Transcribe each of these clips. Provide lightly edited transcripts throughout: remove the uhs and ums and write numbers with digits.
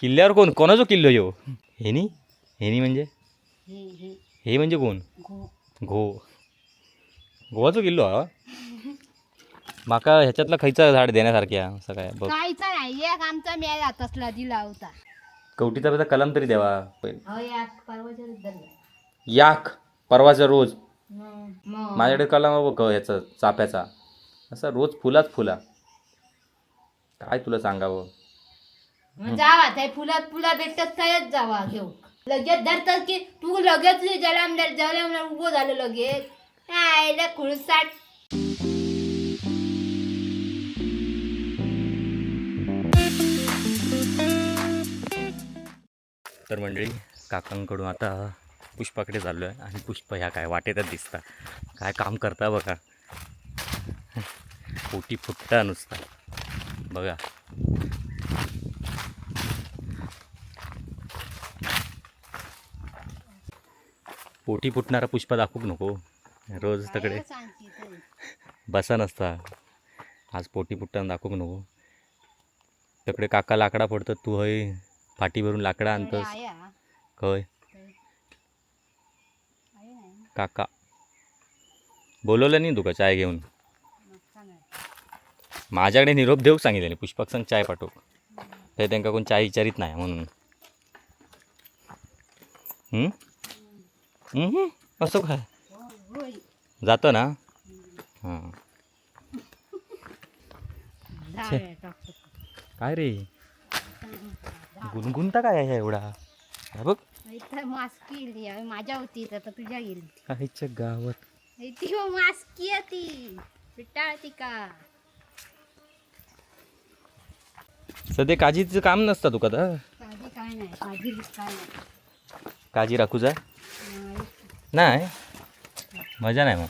किल्ल्यावर कोण कोणाचो किल्लो यो? हेनी हेनी म्हणजे हे हे. हे म्हणजे कोण? घो. घो. गोवाचो किल्लो हा. माका ह्याच्यातला खयचा झाड देण्यासारख्या असं काय बघ. काहीचा नाही, एक आमचा मेला तसला दिला होता. कवटीचा बेटा कलम तरी द्यावा. हो, याक परवाच्या धरला. याक परवाचा रोज. मग माझ्याकडे कलम आहे बघ ह्याचा चाफ्याचा, असा रोज फुलाच फुला. काय तुला सांगावं. मग जावा त्या फुलात, फुला भेटतात त्याच जावा घेऊ. लगेच धरतात की तू लगेच जलामदार जलामदार उभं झालं लगेच आयला खुळसाट. तर मंडळी, काकांकडून आता पुष्पाकडे चाललो आहे आणि पुष्प ह्या काय वाटेतच दिसतात. काय काम करता बघा, पोटी फुटता नुसता बघा. पोटी फुटणारा पुष्पा दाखवूक नको रोज तकडे बसा नसता. आज पोटी फुटताना दाखवूक नको. तकडे काका लाकडा फोडतात, तू हय फाटी भरून लाकडा आणतस. खय काका बोलवलं नाही तुका चाय घेऊन? माझ्याकडे निरोप देऊक सांगितले, पुष्पक संग चाय पाठव. ते त्यांका कोण चाय विचारित नाही म्हणून. हम्म? हम्म, असं काय जातो ना. हां, काय रे गुणगुणता काय आहे एवढा? हा बघ. मास्की गेली माझ्या होती, आता तुझ्या गेली. काहीच्या गावात. ती हो मास्की आहे ती पिटाळती का? सध्या काजीचं काम नसतं तुका तर? काळजी काय नाही, काळजी काय नाही. काजी राखू जा. नाही. नाही मजा नाही, मग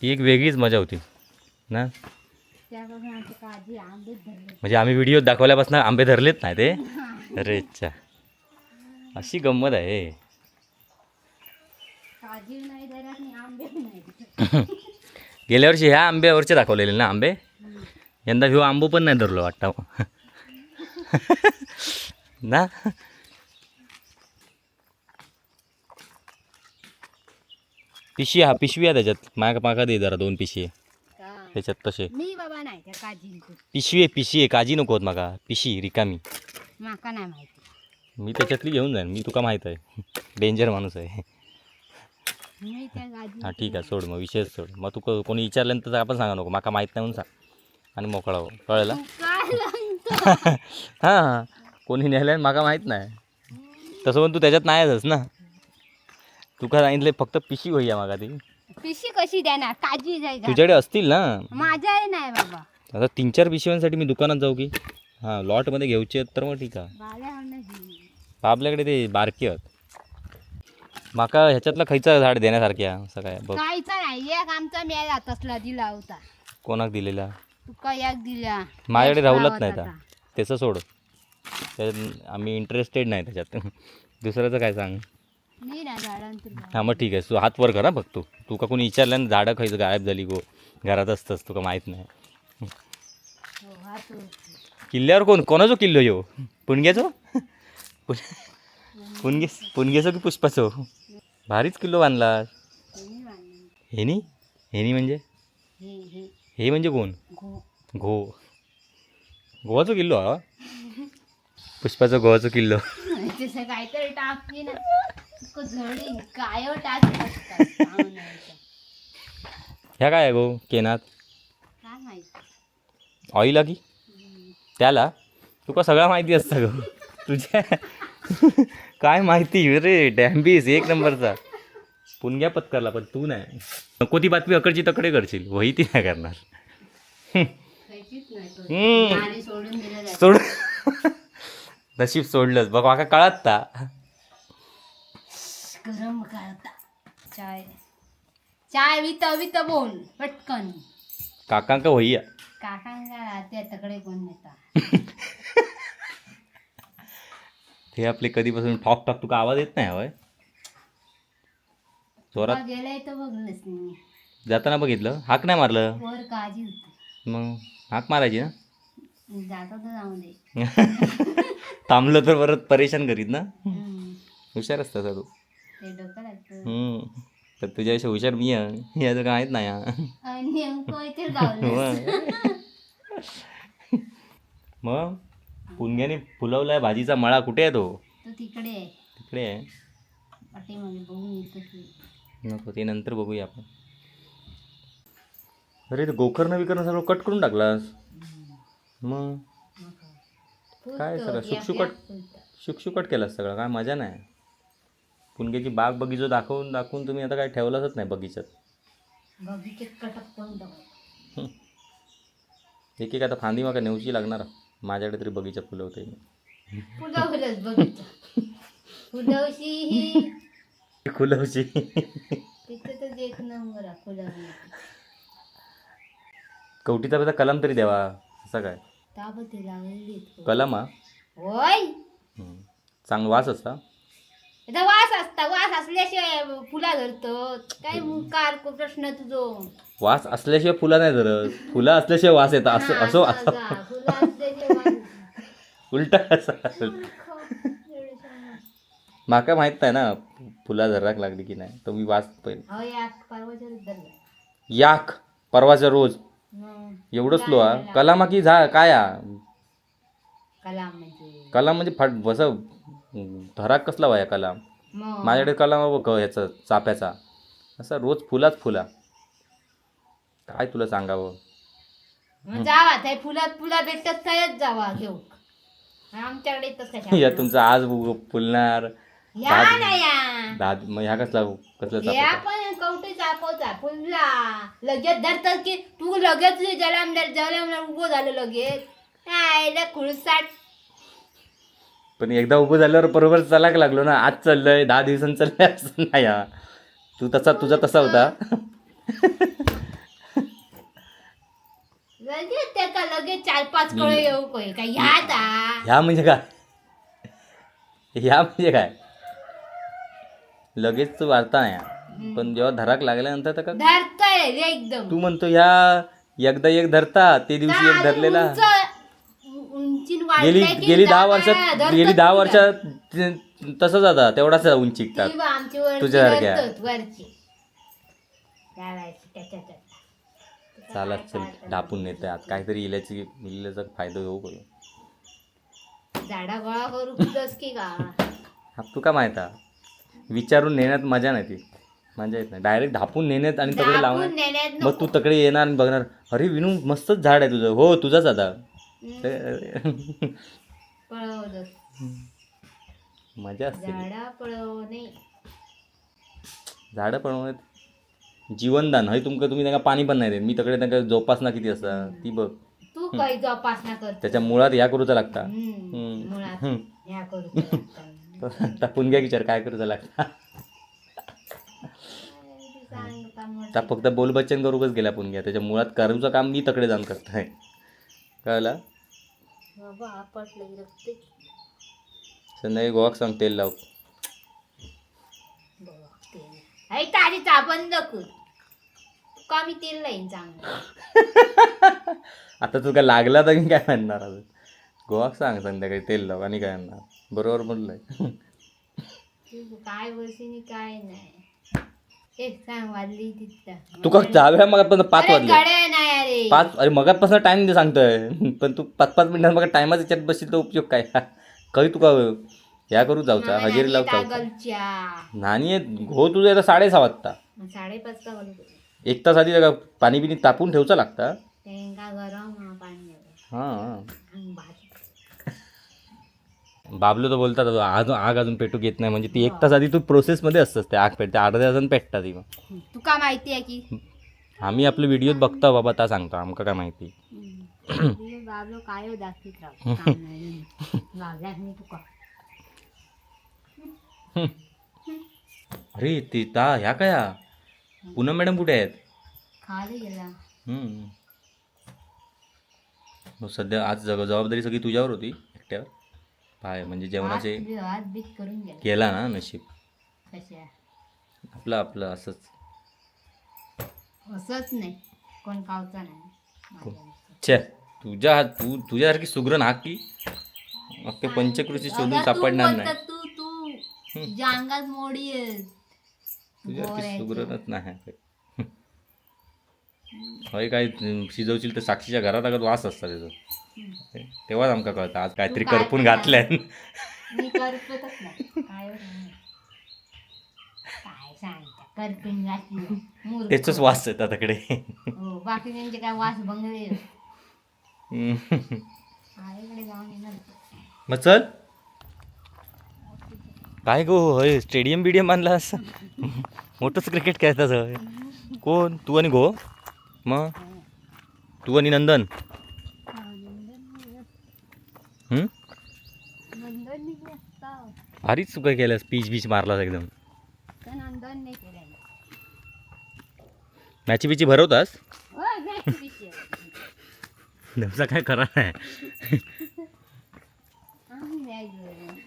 ती एक वेगळीच मजा होती ना. त्यापासून आमची काळजी आंबेच धरले. म्हणजे आम्ही व्हिडिओ दाखवल्यापासून आंबे धरलेत नाही ते. अरे अच्छा, अशी गंमत आहे. काळजी नाही धरत आणि आंबे नाही. गेल्या वर्षी ह्या आंब्यावरचे दाखवलेले ना आंबे, यंदा ह्यो आंबो पण नाही धरलो वाटतं ना. पिशी हा पिशवी आहे त्याच्यात, मागा मागा दे जरा दोन पिशी आहे का? त्याच्यात तसे. मी बाबा नाही त्या काळजी. पिशवी आहे, पिशी आहे, काजी नको होत माका, पिशी रिकामी. माका नाही माहिती. मी त्याच्यातली घेऊन जाईन मी, तुका माहीत आहे, डेंजर माणूस आहे. मी त्या काळजी. हां ठीक आहे, सोड मग विषयच सोड. मग तू कोणी विचारल्यानंतर आपण सांगा नको माका माहीत नाही म्हणून सांग आणि मोकळा हो, कळलं? तू काय सांगतो? हां हां, कोणी नेलं माका माहीत नाही. तसं पण तू त्याच्यात नाहीच ना, तुका सांगितले फक्त पिशी होई माका ती. पिशी कशी देणार? काळजी जाय का? तुझ्याकडे असतील ना. माझ्या नाही बाबा. आता 3-4 पिशव्यांसाठी मी दुकानात जाऊ की हां लॉटमध्ये घ्यायचे आहेत तर मग ठीक आहे. बाल्या नाही. आपल्याकडे ते बारकी आहेत. माका ह्याच्यातला खयचा झाड देण्यासारख्या असं काय बघ. काहीचा नाही, एक आमचा मेला तसला दिला होता. कोणाक दिलेला? तुका एक दिला. माझ्याकडे राहुलच नाही होता. आता त्याचं सोड, त्याच्यात आम्ही इंटरेस्टेड नाही त्याच्यात. दुसऱ्याचं काय सांग. मी ना झाडांतून. हां मग ठीक आहे, तू हात वर करा बघ. तू तुका कोणी विचारलं ना झाडं खायचं गायब झाली गो घरात असतंस तुका माहीत नाही. हो, हात वर. किल्ल्यावर कोण कोणाचो किल्लो यो? पुणग्याचो? पुणगे पुणग्याचो की पुष्पाचो? भारीच किल्लो बांधला. कोणी बांधलं? हेनी हेनी म्हणजे हे हे. हे म्हणजे कोण? घो. घो. गोवाचो किल्लो हा. पुष्पाचो गोवाचो किल्लो. तसं काहीतरी टाकली ना तुका झडी काय टाक असतात. ह्या काय आहे गो केनात? काय माहिती. ऑइल की त्याला तुका सगळं माहिती असतं गो तुझ्या. काय माहिती रे, डॅम्बीस एक नंबरचा पुणग्या पत्करला पण तू नाही. नको ती बातमी अकडची तकडे करशील, वही ती नाही करणार. खायचीच नाही तो. हम्म. आणि सोडून दिलं जातं. सोड, नशीब सोडलंच बघ, माका कळत ता. गरम करता चाय चाय वित वित बोल पटकन. काकांका होईया. काकांका राहते तकडे कोण नेता. ते आपले कधीपासून ठॉक ठॉक, तुका आवाज येत नाही होय जोरात? गेलाय तर बघलंच नाही. जाताना बघितलं, हाक नाही मारलं? वर काळजी होती. मग हाक मारायची ना. जातो तर जाऊ दे. थांबलं तर परत परेशान करीत ना. हम्म. हुशार असता तू. ते डोकं लागतं. तर तुझ्यापेक्षा हुशार मी आहे याचं काय माहीत नाही हा. आणि नेमकं इथे गावलं. मग पुणग्याने फुलवलाय भाजीचा मळा, कुठे आहे तो? तो तिकडे आहे. तिकडे आहे. पाठीमागे बघून येतो की. नको, ते नंतर बघूया आपण. अरे ते गोखरणं बिकरणं सगळं कट करून टाकलास मग. काय फुलतो, सगळं एक शुकशुकट एक फुलतं. शुकशुकट केलास सगळं, काय मजा नाही. पुणग्याची बाग बगीचो दाखवून दाखवून तुम्ही आता काय ठेवलाच नाही बगीचात. बगीचेत कटक करून टाकू. एक एक आता फांदी माका नेऊची लागणार, माझ्याकडे तरी बगीचा फुलवते मी. फुलवलंच बगीचा फुलवशी ही. फुलवची. तिथे तर एक नंबर आहे फुलवण्याची. कवटीचा बेटा कलम तरी द्यावा असा काय. ताबती लागलेली. कलम हा. होय. चांगला वास असता. आता वास असता, वास असल्याशिवाय फुला धरतो काय मुकार प्रश्न तुझो. वास असल्याशिवाय फुला नाही धरत, फुलं असल्याशिवाय वास येतात असं हा, असं असं असं असं. फुलं असल्याशिवाय वास. उलटा असं असेल. माका माहित नाही ना फुला धराक लागली की नाही, तर मी वास पहिले. हो या परवाच्या रोज धरलं. याक परवाचा रोज. मग एवढंच लो हा कलामा की झा काय हा? कलाम म्हणजे कलाम म्हणजे फाट बस धराक कसला वाया कलाम. मग माझ्याकडे कलाम बघ ह्याचा चाफ्याचा असा रोज फुलाच फुला. काय तुला सांगावं. मग जावा त्या फुलात फुला भेटत थंयच जावा घेऊ. आमच्याकडे तसं या तुमचा आज फुलणार. या ना या. दहा मग ह्या कसला कसला या चाफ्याचा? पण कवटी चापवता फुलला लगेच धरतात की तू लगेच जलामदार जलामदार उभं झालं लगेच आयला खुळसाट. पण एकदा उभं झाल्यावर बरोबर चलाक लागलो ना, आज चाललंय 10 दिवसांनी चाललंय असं नाही हा. तू तसा तुझा तसा होता. लगेच त्याका लगेच 4-5 कळे येऊ कोय काय ह्यात आ. ह्या म्हणजे काय, ह्या म्हणजे काय लगेच वार्ता नाही हा. पण जेव्हा धराक लागल्यानंतर तर का धरतय रे एकदम. तू म्हणतो ह्या एकदा एक धरता ते दिवशी एक धरलेला. उंचीन गेली वाढलाय की गेली 10 जागा वर्षात धरतात गेली 10 तुला. वर्षात तसंच आता तेवढाच उंची ती बा आमची वरची तुझ्यासारख्या. धरतात वरची लावायची त्याच्यात. चालत चल ढापून नेते आज काहीतरी इल्याची इल्याचा फायदा होऊ करू. झाडा गोळा करू तुझंच की का. हा तुका माहित हा विचारून नेण्यात मजा नाही, ती मजा येत नाही. डायरेक्ट ढापून नेण्यात आणि तकडे दाबून लावण्यात. नेण्यात मग तू तकडे येणार आणि बघणार अरे विनू मस्तच झाड आहे तुझं, हो तुझाच आता. नको. पळवलं मजा असते ती. झाडा पळवणे. झाडं पण जीवनदान हय तुमका, तुम्ही त्यांना पाणी पण नाही देत, मी तकडे त्यांना जोपासना किती असता ती बघ. तू काही जोपासना कर. त्याच्या मुळात ह्या करूचा लागता. हम्म, मुळात हम्म. ह्या करू तापून घ्या विचार काय करूचा लागता. त्या फक्त बोल बच्चन करूकच गेला पुणग्या, त्याच्या मुळात करूचं काम मी तकडे जाऊन करताय कळलं. बाबा आपटलं की रक्त. संध्याकाळी गोवाक सांग तेल लाव. अरे तारी बंद कर तुका मी तेल लाईन चांगलं. आता तुका लागला तर मी काय म्हणणार अजून, गोवाक सांग संध्याकाळी तेल लाव आणि काय म्हणणार, बरोबर म्हणलंय. तू काय बसिनी काय नाही एक सांग वाजली तिथं. तुका जाव्या मग 5 वाजले. गड्या नाही अरे 5 अरे मगापासून टाइम दे सांगतोय पण तू 5-5 मिनिटात मग टायमाच विचारत बसशील तर उपयोग काय. कधी तुका ह्या करू जाऊचा हजेरी लावू जाऊचा. गलच्या नाही हो तुझं आता 6:30 वाजता. 5:30 का घालू एक तास आधी त्याका पाणी बिनी तापून ठेवचा लागता. तेंका गरम हा पाणी हां अंग भात. बाबलो तर बोलतात अजून आग अजून पेटू घेत नाही, म्हणजे ती एक तास आधी तू प्रोसेसमध्ये असतंस ते आग पेटते अर्ध्या तासान पेटता ती. तुका माहिती आहे की आम्ही आपले व्हिडिओत बघता बाबा ता सांगतो आमका काय माहिती. बाबलो काय दाखवीत राव काम नाही. बाबल्यास मी तुका. अरे ते ता ह्या काय पूनम मॅडम कुठे आहेत? खाली गेला. हम्म. मग सध्या आज जबाबदारी सगळी तुझ्यावर होती एकट्यावर काय म्हणजे जेवणाचे हात बीत करून गेला. केला ना नशीब. कशा आपलं आपलं असंच. असंच नाही कोण खावचा नाही माझ्या छे तुझ्या हात तू तुझ्यासारखी सुग्रण हाक की अख्खे पंचकृषी शोधून अगं, तू सापडणार नाही. बोलता, तू तू तुझ्या अंगात मोडी आहे. तुझ्यासारखी सुगरणच नाही. हय काय शिजवशील तर साक्षीच्या घरात अगं वास असता त्याचा, तेव्हाच आमका कळतं आज काहीतरी तू काय करपून करणार? घातल्यान. मी करपतच नाही. काय नाही. काय सांगता, करपून घातली मूर्ख. त्याचाच वास येतात तिकडे. हो, बाकी त्यांचे काय वास बंगले आईकडे जाऊन येणार. मग चल. काय गो, होय स्टेडियम बिडियम आणला असं मोठंच क्रिकेट खेळतात होय. कोण, तू आणि गो? मग तू आणि नंदन. हम्म? नंदन नाही असता. भारीच चुका केल्यास, पीच बीच मारलास एकदम. तर नंदन नाही केलं. मॅची बिची भरवतास? होय, मॅच बिची. नवसा काय खरा नाही. आम्ही मॅच भरवतो.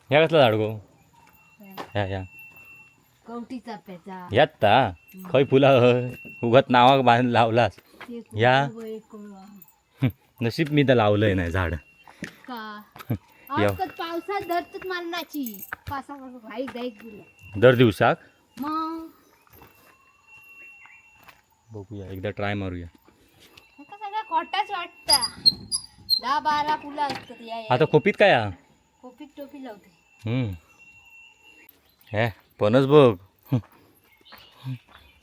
ह्या कसला झाड गो? ह्या ह्या कवटी चाप्याचा. ह्यात ता खय फुला हय उगाच नावाक बांध लावलास. ते या. कुठं एक कोळवा. नशीब मी तर लावलंय नाही झाड. का या. आजकाल पावसात धरतात मरणाची पासा घाई घाई गेल्या. दर दिवसाक मग बघूया, एकदा ट्राय मारूया. आता सगळं खोटाच वाटता. 10-12 फुलं असतात या या. आता खोपीत काय हा? खोपीत टोपी लावते. हम्म. हे पणच बघ.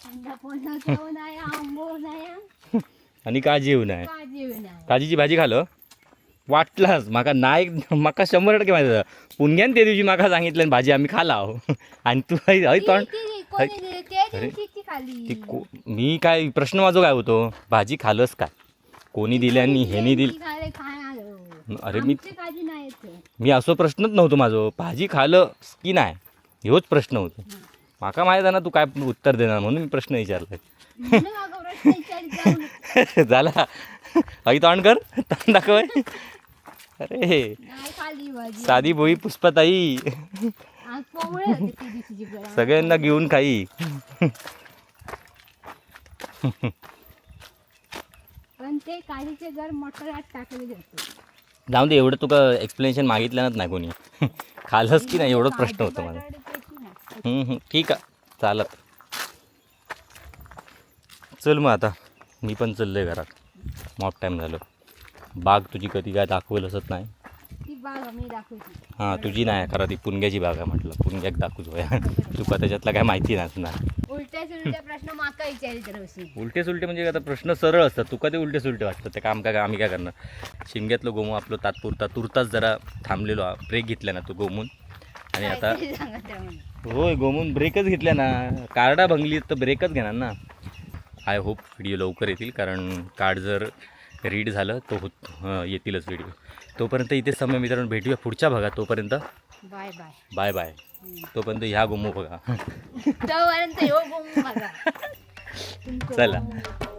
अंडा पणस येऊन आहे, आंबो नाही, आणि काजी येऊन आहे. काजी येऊन आहे. काजीची भाजी खालं वाटलाच माका नाही, माका 100% माहिती होतं. पुणग्यान ते दिवशी माका सांगितलं आणि भाजी आम्ही खाला आणि तू हय हय तोंड ती- ती कोणी दिली? त्या अरे. दिवशी ती खाली. ती मी काय प्रश्न माझो काय होतो, भाजी खालस काय, कोणी दिली आणि ह्यानी दिली. ती खाले काय आलं? अरे मी आमची काजी नाही येत. मी असो प्रश्नच नव्हतो माझो, भाजी खालं की नाही ह्योच प्रश्न होतो. माका माहीत आहे ना तू काय उत्तर देणार, म्हणून मी प्रश्न विचारला. म्हणून अगं प्रश्न विचारीत जाऊन. झाला आई तोंड कर, तोंड दाखव. अरे नाही खाली भाजी. साधी बोई पुष्पाताई. आज कोवळे होते त्या दिवशीची गळा. सगळ्यांना घेऊन खाई. पण ते काजीचे घर मोटरात टाकले जाते. जाऊन दे, एवढं तुका एक्सप्लेनेशन मागितलं नाही कोणी. खालस की नाही एवढंच प्रश्न होतो माझा. हम्म, हम्म, ठीक आहे चालत. चल मग आता मी पण चाललोय घरात, मॉप टाईम झालं. बाग तुझी कधी काय दाखवेल असत नाही. ती बाग मी दाखवते. हां तुझी नाही खरं, ती पुणग्याची बाग आहे म्हटलं, पुणग्याक दाखवूच होया तुका त्याच्यातला काय माहिती नसणार. उलट्या सुलट्या प्रश्न माका विचारित रावशी. उलटे सुलटे म्हणजे आता प्रश्न सरळ असतात, तुका ते उलटे सुलटे वाटतात, ते काम काय आम्ही काय करणार. शिमग्यातलं गोमू आपलं तात्पुरता तुर्तास जरा थांबलेलो, ब्रेक घेतला ना तो गोमून. आणि आता काहीतरी सांगत राहून. होय गोमून ब्रेकच घेतल्या ना, कार्डा भंगली तर ब्रेकच घेणार ना. I hope video लवकर येतील, कारण कार्ड जर रीड झालं तो होत येतीलच व्हिडिओ. तोपर्यंत इथे समय मित्रांनो, भेटूया पुढच्या भागात. तोपर्यंत बाय बाय. बाय बाय. तोपर्यंत ह्या गोमू बघा. तोपर्यंत ह्यो गोमू बघा. तुमचं चला. गोमू.